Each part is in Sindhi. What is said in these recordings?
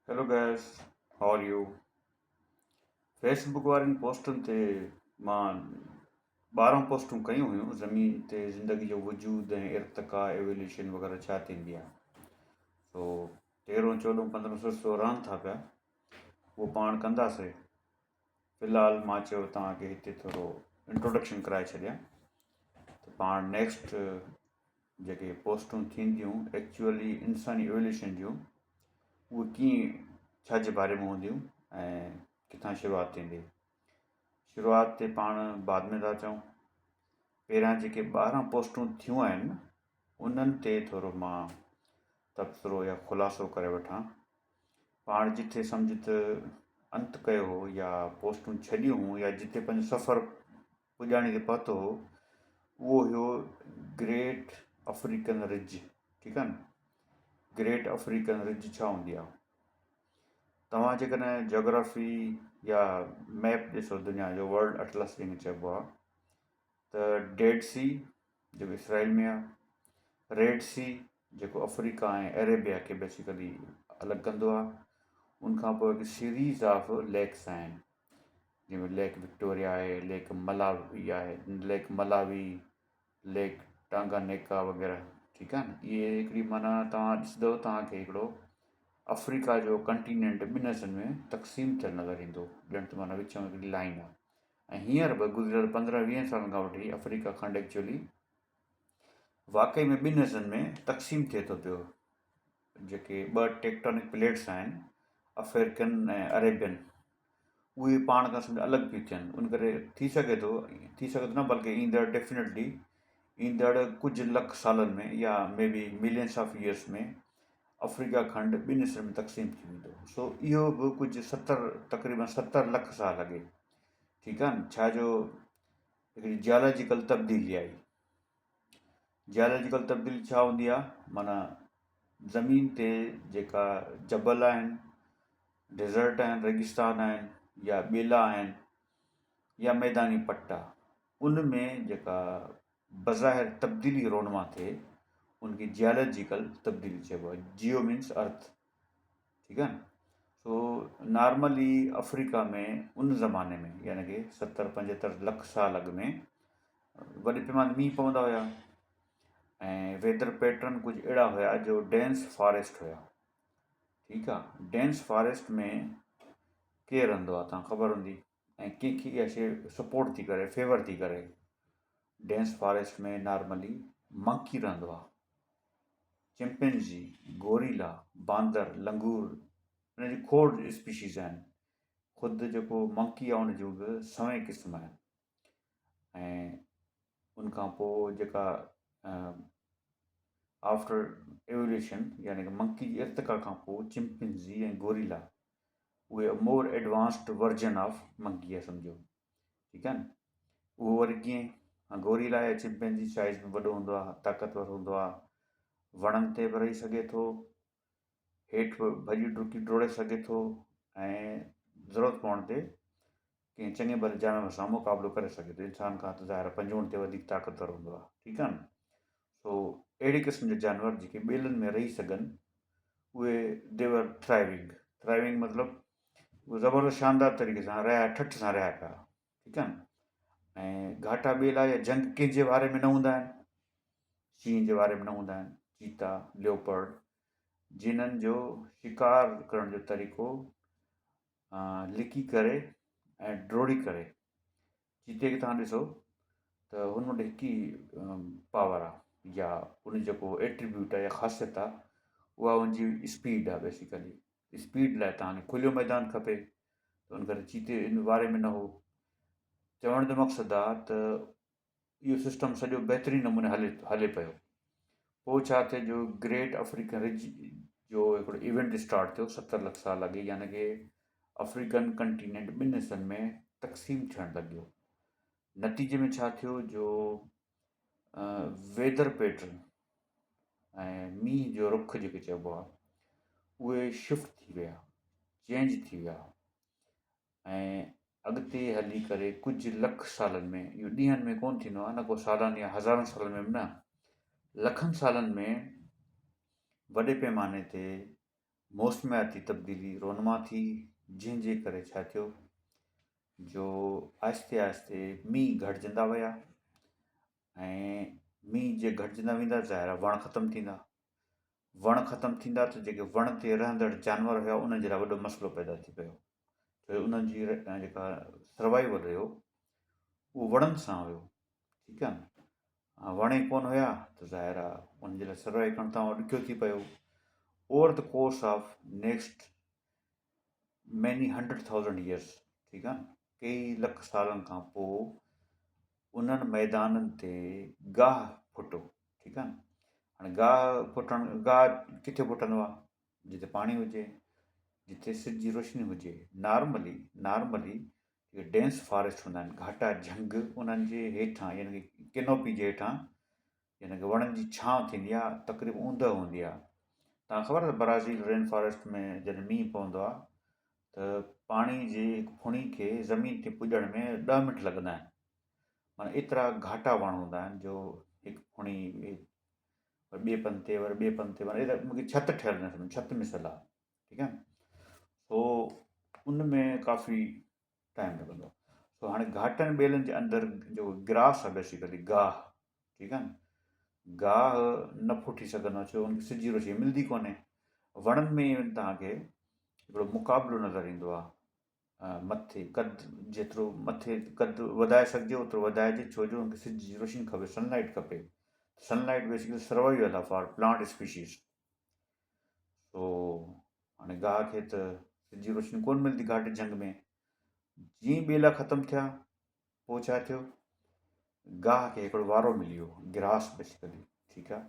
Hello guys how are you Facebook وارين پوسٽن تي مان 12 پوسٽون ڪيون هيون زمين تي زندگي جو وجود ۽ ارتقا ايووليوشن وغيره ڇا ٿيندي آهي سو 13 14 15 سلسلو رهن ٿا پيا اهو پاڻ ڪنداسي في الحال مان چيو توهان کي هتي ٿورو انٽروڊڪشن ڪرائي ڇڏيان ته پاڻ نيڪسٽ جيڪي پوسٽون ٿينديون ايڪچوئلي انساني ايووليوشن جون اهي ڪيئن ڇا جي باري ۾ هونديون ۽ ڪٿان شروعات ٿيندي. شروعات تي پاڻ بعد ۾ ٿا اچون. پهريان جيڪي 12 پوسٽون ٿيون آهن انهن تي ٿورو مان تبصرو يا خلاصو ڪري وٺان. پاڻ جتي سمجهه ته انت ڪيو هو يا پوسٽون ڇڏيون هيون يا جتي پنهنجو سفر پڄاڻي تي پهتو هو اهو هيو گريٽ آفريڪن رج ٺيڪ آهي نه گريٽ آفريڪن رج ڇا هوندي آهي توهان جيڪڏهن جاگرافي يا ميپ ڏسو دنيا جو ورلڊ اٽلس جنهن کي چئبو آهي ته ڊيڊ سي جيڪو اسرائيل ۾ آهي ريڊ سي جيڪو آفريڪا ۽ اريبيا کي بيسيڪلي الڳ ڪندو آهي ان کان پوء هڪ سيريز آف ليڪس آهن جنهن ۾ ليڪ وڪٽوريا آهي، ليڪ ملاوي آهي، ليڪ ملاوي، ليڪ ٽانگانيڪا وغيره ٺيڪ آهي نه اهي هڪڙي معنيٰ توهان ڏسندو توهان کي هڪڙو آفريڪا جو ڪنٽينينٽ ٻن حصن ۾ تقسيم ٿيل نظر ايندو ڄڻ ته معنيٰ وچ ۾ هڪڙي لائن آهي ۽ هينئر به گذريل 15 20 سالن کان وٺي آفريڪا کنڊ ايڪچوئلي واقعي ۾ ٻن حصن ۾ تقسيم ٿئي ٿو پيو جيڪي ٻه ٽيڪٽونڪ پليٽس آهن آفريڪن ۽ اريبين اهي پاڻ کان سمجهه الڳ پيون ٿين ان ڪري ٿي سگهي ٿو ٿي سگهي ٿو نه بلڪه ايندڙ ڊيفنيٽلي ايندڙ ڪجهه لک سالن ۾ يا may be millions of years ۾ Africa کنڊ ٻن حصن ۾ تقسيم ٿي ويندو سو اهو به ڪجهه 70 تقريبن 70 لک سال اڳي ٺيڪ آهي نه ڇا جو هڪڙي جيالاجيڪل تبديلي آئي جيالاجيڪل تبديلي ڇا هوندي آهي معنيٰ زمين تي جيڪا جبل آهن ڊيزرٽ آهن، ريگستان آهن يا ٻيلا آهن يا ميداني پٽ آهي ان ۾ جيڪا بظاهر تبديلي رونما ٿئي ان کي جيالاجيڪل تبديلي چئبو آهي جيو مينس ارٿ ٺيڪ آهي سو نارملي آفريڪا ۾ ان زماني ۾ يعني کہ 70 75 لک سال اڳ ۾ وڏي پيماني مينهن پوندا هيا ۽ ويدر پيٽرن ڪجهه اهڙا هيا جو ڊينس فاريسٽ هيا ٺيڪ آ ڊينس فاريسٽ ۾ ڪير رهندو آ تان خبر هوندي ۽ ڪنهن کي اها شي سپورٽ ٿي ڪري فيور ٿي ڪري ڊينس فاريسٽ ۾ نارملي منڪي رهندو آ چمپينزي گوريلا باندر لنگور ان جي کوڙ اسپيشيز آهن خود جيڪو منڪي آ ان جون به سوين قسم آهن ۽ ان کان پوء جيڪا آفٽر ايووليوشن يعني ڪه منڪي جي ارتقا کان پوء چمپنزي ۽ گوريلا اهي more advanced version of monkey آهي سمجهو ٺيڪ آهي نه اهو وري ڪيئن گوريلا يا چمپنزي سائز ۾ وڏو هوندو آهي طاقتور هوندو آهي وڻن تي به رهي سگهي ٿو هيٺ به ڀڄي ڊڪي ڊوڙي سگهي ٿو ۽ ضرورت پوڻ تي ڪنهن چڱي ڀلي جانور سان مقابلو ڪري سگهي ٿو. انسان کان ته ظاهر آهي پنجوڻ تي وڌيڪ طاقتور هوندو آهي. ٺيڪ آهي نه؟ سو اهڙي قسم جا جانور جيڪي ٻيلن ۾ رهي سگهن اهي the were thriving thriving مطلب اهي زبردست شاندار طريقي سان رهيا ٺٺ سان رهيا پيا. ٺيڪ آهي نه؟ ۽ گهاٽا ٻيلا يا جهنگ ڪنهن جي باري ۾ نه هوندا آهن؟ شينهن جي باري ۾ نه هوندا آهن. چيتا، ليوپرڊ جنھن جو شڪار ڪرڻ جو طريقو لڪي ڪري ۽ ڊوڙي ڪري چيتي کي توهان ڏسو ته هن وٽ هڪ ئي پاور آهي يا ان جو جيڪو ايٽريبيوٽ آهي يا خاصيت آهي اها ان جي اسپيڊ آهي بيسيڪلي اسپيڊ لاء توهان کي کليو ميدان کپي ته ان ڪري چيتي ان باري ۾ نه هو چوڻ جو مقصد آهي ته اهو سسٽم سڄو بهترين نموني هلي هلي پيو. پوء ڇا ٿيو جو گريٽ آفريڪن رج جو هڪڙو ايونٽ اسٽارٽ ٿيو 70 لک سال اڳي يعني ڪي آفريڪن ڪنٽينينٽ ٻن حصن ۾ تقسيم ٿيڻ لڳيو. نتيجي ۾ ڇا ٿيو جو ويدر پيٽرن ۽ مينهن جو رخ جيڪي چئبو آهي اهي شفٽ ٿي ويا چينج ٿي ويا ۽ اڳتي هلي ڪري ڪجهه لک سالن ۾، اهو ڏينهن ۾ ڪونه ٿيندو آهي نه ڪو سالن يا هزارن سالن ۾ به نه، لکن سالن ۾ وڏي پيماني تي موسمياتي تبديلي رونما ٿي، جنهن جي ڪري ڇا ٿيو جو آهستي آهستي مينهن گهٽجندا ويا ۽ مينهن جي گهٽجندا ويندا ظاهر آهي وڻ ختم ٿيندا، وڻ ختم ٿيندا ته جيڪي وڻ تي رهندڙ جانور هيا انهن جي لاء وڏو مسئلو پيدا ٿي پيو ڇو جو انهن جي جيڪا سروائيول هيو اهو وڻن سان هيو ٺيڪ آهي نه وڻ ئي ڪونه هيا ته ظاهر آهي انهن جي لاء سروائيو ڪرڻ تمام ڏکيو ٿي پيو over the course of next many hundred thousand years ٺيڪ آهي ڪيئي لک سالن کان پوء انهن ميدانن تي گاهه ڦٽو ٺيڪ آهي نه هاڻي گاهه ڦٽڻ گاهه ڪٿي ڦٽندو آهي جتي پاڻي هجي جتي سج جي روشني هجي نارملي نارملي جيڪي ڊينس فاريسٽ هوندا آهن گهاٽا جهنگ انهن جي هيٺان يعني ڪي ڪينوپي جي هيٺان يعني ڪي وڻن جي ڇانو ٿيندي آهي تقريبن اوندهه هوندي آهي تان خبر آهي برازيل رين فاريسٽ ۾ جڏهن مينهن پوندو آهي ته پاڻي جي هڪ ڦڻي کي زمين تي پڄڻ ۾ ڏهه منٽ لڳندا آهن معنيٰ ايترا گهاٽا وڻ هوندا آهن جو هڪ ڦڻي وري ٻئي پن تي وري ٻئي پن تي معنيٰ مونکي ڇت ٺهيل نه ڇت مثل آهي ٺيڪ آهي سو ان ۾ ڪافي ٽائم لڳندو آهي سو هاڻي گهاٽن ٻيلن جي اندر جو گراس آهي بيسيڪلي گاهه ٺيڪ آهي نه گاهه نه ڦٽي سگهندو آهي ڇو ان کي سج جي روشني ملندي ڪونهي وڻن ۾ توهان کي هڪڙو مقابلو نظر ايندو آهي مٿي قد جيترو مٿي قد وڌائي سگهجي اوترو وڌائجي ڇو جو ان کي سج جي روشني کپي سن لائيٽ کپي سن لائيٽ بيسيڪلي سروائيول آهي فار پلانٽ اسپيشيز سو هاڻي گاهه کي ته سج جي روشني ڪونه ملندي گهاٽي جهنگ ۾ جيئن ٻيلا ختم ٿيا پوء ڇا ٿيو گاهه کي هڪڙو وارو ملي ويو گراس بيسيڪلي ٺيڪ آهي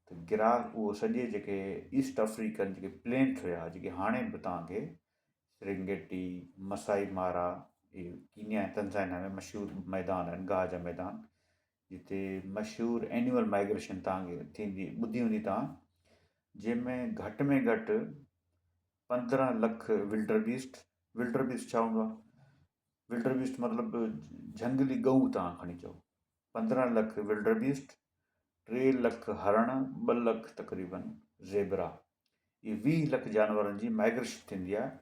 ته گراس اهو سڄي جيڪي ايسٽ آفريڪن جيڪي پلينس هيا جيڪي هاڻي به توهان کي سرنگيٽي، مسائي مارا، اهي ڪينيا ۽ تنزانيا ۾ مشهور ميدان آهن گاهه جا ميدان جتي مشهور اينيول مائگريشن توهان کي ٿيندي ٻڌي هوندي توهان جنهن ۾ گهٽ ۾ گهٽ 15 lakh Wilder best Wilder best ڇا هوندو آهي ولڊر بيسٽ مطلب جهنگلي ڳئون توهان کڻي چئو 15 لک ولڊر بيسٽ 3 لک هرڻ 2 لک تقريبن زيبرا اهي 20 لک جانورن جي مائگريشن ٿيندي آهي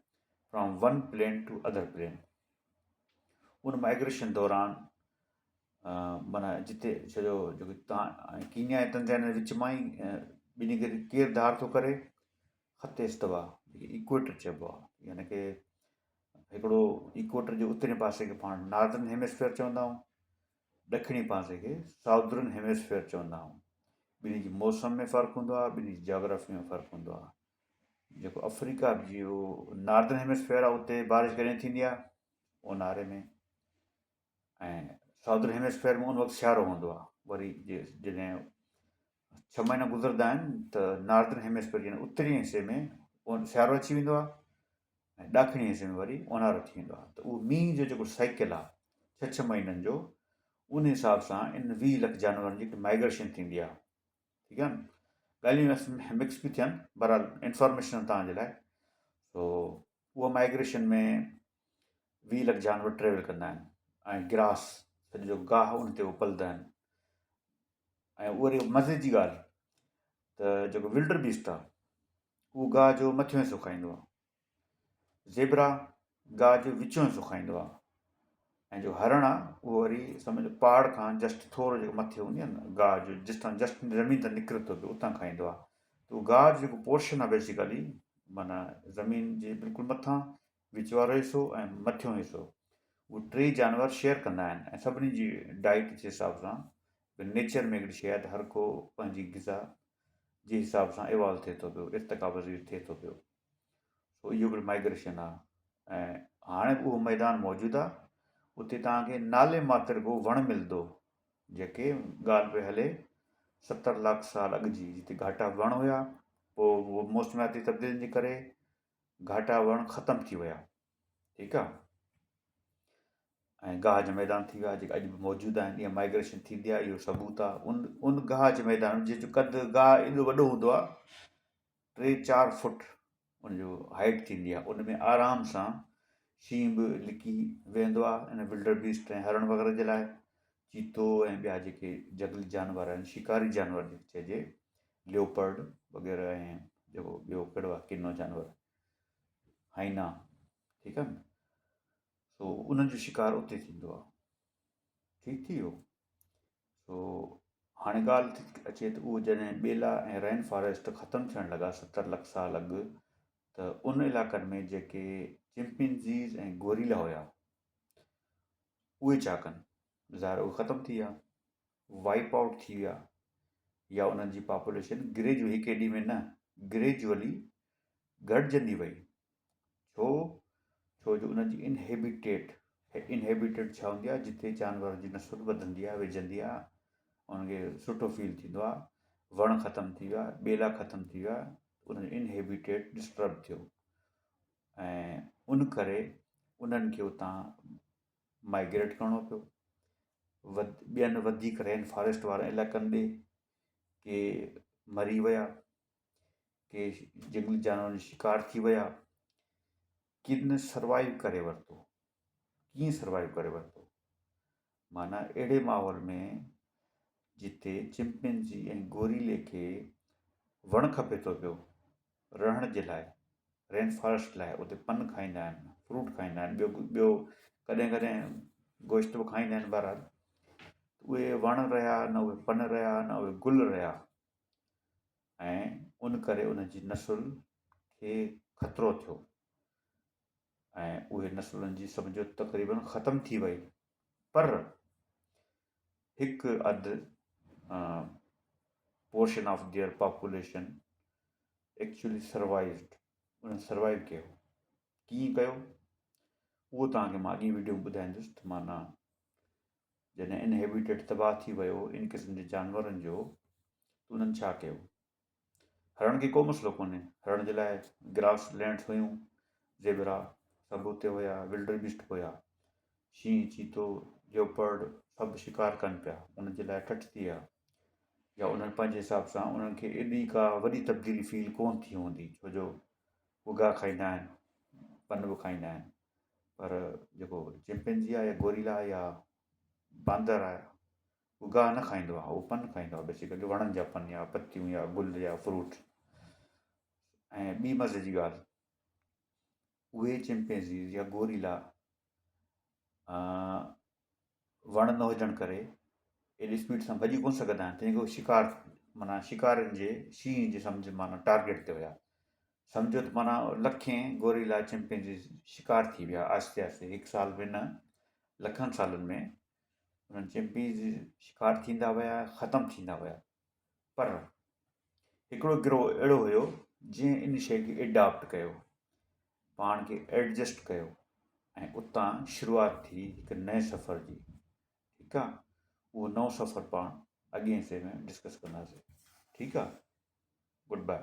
from one plain to other plain in migration دوران معنيٰ جتي سڄو جيڪو تان ڪينيا ۽ تنزانيا جي وچ مان ئي ٻنهي کي ڪير ڌار ٿو ڪري خط استوا جيڪي ايڪويٽر چئبو آهي يعني ڪي هڪڙو ايڪويٽر جي اترين پاسي کي پاڻ ناردرن هيمسفيئر چوندا آهيون ڏکڻي پاسي کي سائودرن هيمسفيئر چوندا آهيون. ٻنهي جي موسم ۾ فرق هوندو آهي، ٻنهي جي جاگرافي ۾ فرق هوندو آهي. جيڪو آفريڪا جو ناردرن هيمسفيئر آهي اتي بارش ڪڏهن ٿيندي آهي اونهاري ۾ ۽ سائودرن هيمسفيئر ۾ ان وقت سيارو هوندو آهي وري جڏهن ڇهه مهينا گذرندا آهن ته ناردرن هيمسفيئر يعني اترين حصي ۾ سيارو اچي ويندو آهي ۽ ڏاکڻي حصي ۾ وري اونهارو ٿي ويندو آهي ته اهو مينهن جو جيڪو سائيڪل آهي ڇهه ڇهه مهينن جو ان حساب سان ان 20 لک جانورن جي مائگريشن ٿيندي آهي ٺيڪ آهي نه ڳالهيون مڪس پيون ٿين بهرحال انفارميشن توهان جي لاء سو اها مائگريشن ۾ 20 لک جانور ٽريول ڪندا آهن ۽ گراس سڄو گاهه ان تي پلدا آهن ۽ وري مزي جي ڳالهه ته جيڪو ولڊر بيسٽ آهي اهو گاهه جو مٿيون حصو کائيندو آهي. زيبرا گاهه جو وچون حصو کائيندو آهي ۽ جو هرڻ آهي اهو وري سمجهه پهاڙ کان جسٽ ٿورو جيڪو مٿي هوندي آهي نه گاهه جو جتان جسٽ زمين تان نڪري ٿو پيو اتان کائيندو آهي ته اهو گاهه جو جيڪو پورشن آهي بيسيڪلي معنيٰ زمين جي بلڪل مٿان وچ وارو حصو ۽ مٿيون حصو اهو ٽي جانور شيئر ڪندا آهن ۽ سڀني جي ڊائيٽ جي حساب سان نيچر ۾ هڪڙي شيء آهي ته هر ڪو پنهنجي غذا جي حساب سان ايوالو ٿئي ٿو پيو ارتقا پذير ٿئي ٿو پيو سو اهو به مائگريشن آهي ۽ هاڻي به اهو ميدان موجود آهي اتي توهان کي نالي ماتر ڪو وڻ ملندو جيڪي ڳالهه پئي هلي 70 لاک سال اڳ جي جتي گهاٽا وڻ هيا پوء اهو موسمياتي تبديلين جي ڪري گهاٽا وڻ ختم ٿي ويا ٺيڪ آهي ۽ گاهه جا ميدان ٿي ويا جيڪي اڄ به موجود آهن اها مائگريشن ٿيندي آهي اهو ثبوت آهي ان ان گاهه جي ميدان ۾ جنهن جو قد گاهه ايڏو وڏو هوندو آهي ٽي چار فٽ ان جو هائيٽ ٿيندي آهي ان ۾ آرام سان شينهن به لڪي ويهندو آهي ان ولڊر بيسٽ ۽ هرڻ وغيره جي لاء چيتو ۽ ٻيا جيڪي جهنگلي جانور آهن شڪاري جانور جيڪي چئجي ليوپرڊ وغيره ۽ جيڪو ٻيو ڪهڙو آهي ڪنو جانور هائينا ٺيڪ آهي نه سو انهن جو شڪار اتي ٿيندو آهي ٺيڪ ٿي ويو سو هاڻي ڳالهه ٿي اچي ته اهو جڏهن ٻيلا ۽ رين فاريسٽ ختم ٿيڻ لڳا 70 لک سال اڳ ته ان علائقن ۾ جيڪي چمپينزيز ۽ گوريلا هيا اهي ڇا ڪن ظاهر اهي ختم ٿي ويا وائپ آئوٽ ٿي ويا يا انهن جي پاپوليشن گريجو هڪ ڏينهن ۾ نه گريجولي گهٽجندي وئي ڇو ڇو جو انهن جي انهيبيٽيٽ انهيبيٽيٽ ڇا هوندي آهي جتي جانور جي نسل وڌندي آهي وجهندي آهي انهن کي سٺو فيل ٿيندو آهي وڻ ختم ٿي ويا ٻيلا ختم ٿي ويا انهن جو انهيبيٽيٽ ڊسٽرب ٿيو ۽ ان ڪري انهن کي اتان مائگريٽ ڪرڻو پيو ٻين وڌيڪ رين فاريسٽ وارن علائقن ڏي ڪي مري ويا ڪي جنگلي جانورن جو شڪار ٿي ويا ڪن سروائيو ڪري ورتو ڪيئن سروائيو ڪري ورتو معنيٰ اهڙي ماحول ۾ جتي چمپينزي ۽ گوريلي کي وڻ کپي ٿو پيو رهڻ جي لاء رين فاريسٽ لاء اتي پن کائيندا آهن فروٽ کائيندا آهن ٻيو ٻيو ڪڏهن ڪڏهن گوشت به کائيندا آهن بهرحال اهي وڻ رهيا نه اهي پن رهيا نه اهي گل رهيا ۽ ان ڪري ان جي نسل کي خطرو ٿيو ۽ اهي نسلن جي سمجهو تقريبن ختم ٿي وئي پر هڪ اڌ portion of their population actually survived انهن سروائيو ڪيو ڪيئن ڪيو اهو توهان کي مان اڳئين ويڊيو ۾ ٻڌائيندس ته معنيٰ جڏهن ان هيبيٽيٽ تباهه ٿي ويو ان قسم جي جانورن جو ته انهن ڇا ڪيو هرڻ کي ڪو مسئلو ڪونهي هرڻ جي لاء گراس لينڊس هيون زيبرا سڀ اتي هيا ولڊر بيسٽ هيا شينهن چيتو ليوپرڊ سڀ شڪار ڪن پيا ان جي لاء ٺٺ ٿي ويا يا انهن پنهنجي حساب سان انهن کي ايڏي ڪا وڏي تبديلي فيل ڪونه ٿي هوندي ڇو جو هو گاهه کائيندا آهن پن به کائيندا آهن پر جيڪو چمپينزي آهي يا گوريلا آهي يا باندر آهي هو گاهه نه کائيندو آهي هو پن کائيندو آهي بيسيڪلي وڻن جا پن يا پتيون يا گل يا فروٽ ۽ ٻي مزي جي ڳالهه اهي چمپينزيز يا گوريلا وڻ نه هجڻ ڪري ايڏي اسپيڊ سان ڀڄي ڪونه سگهندا آهن تنهن ڪري شڪار معنيٰ شڪارين جي شينهن جي سمجهه معنيٰ ٽارگيٽ تي هيا سمجهو ته معنيٰ لکين گوريلا چمپينزي شڪار ٿي ويا آهستي آهستي هڪ سال ۾ نه لکن سالن ۾ انهن چمپينزي شڪار ٿيندا ويا ختم ٿيندا ويا پر هڪڙو گروهه اهڙو هيو جنهن ان شيء کي ايڊاپٽ ڪيو پاڻ کي ايڊجسٽ ڪيو ۽ اتان شروعات ٿي هڪ نئين سفر جي ٺيڪ آ اهو نئون سفر پاڻ اڳئين حصي ۾ ڊسڪس ڪنداسين ٺيڪ آ گڊ باء.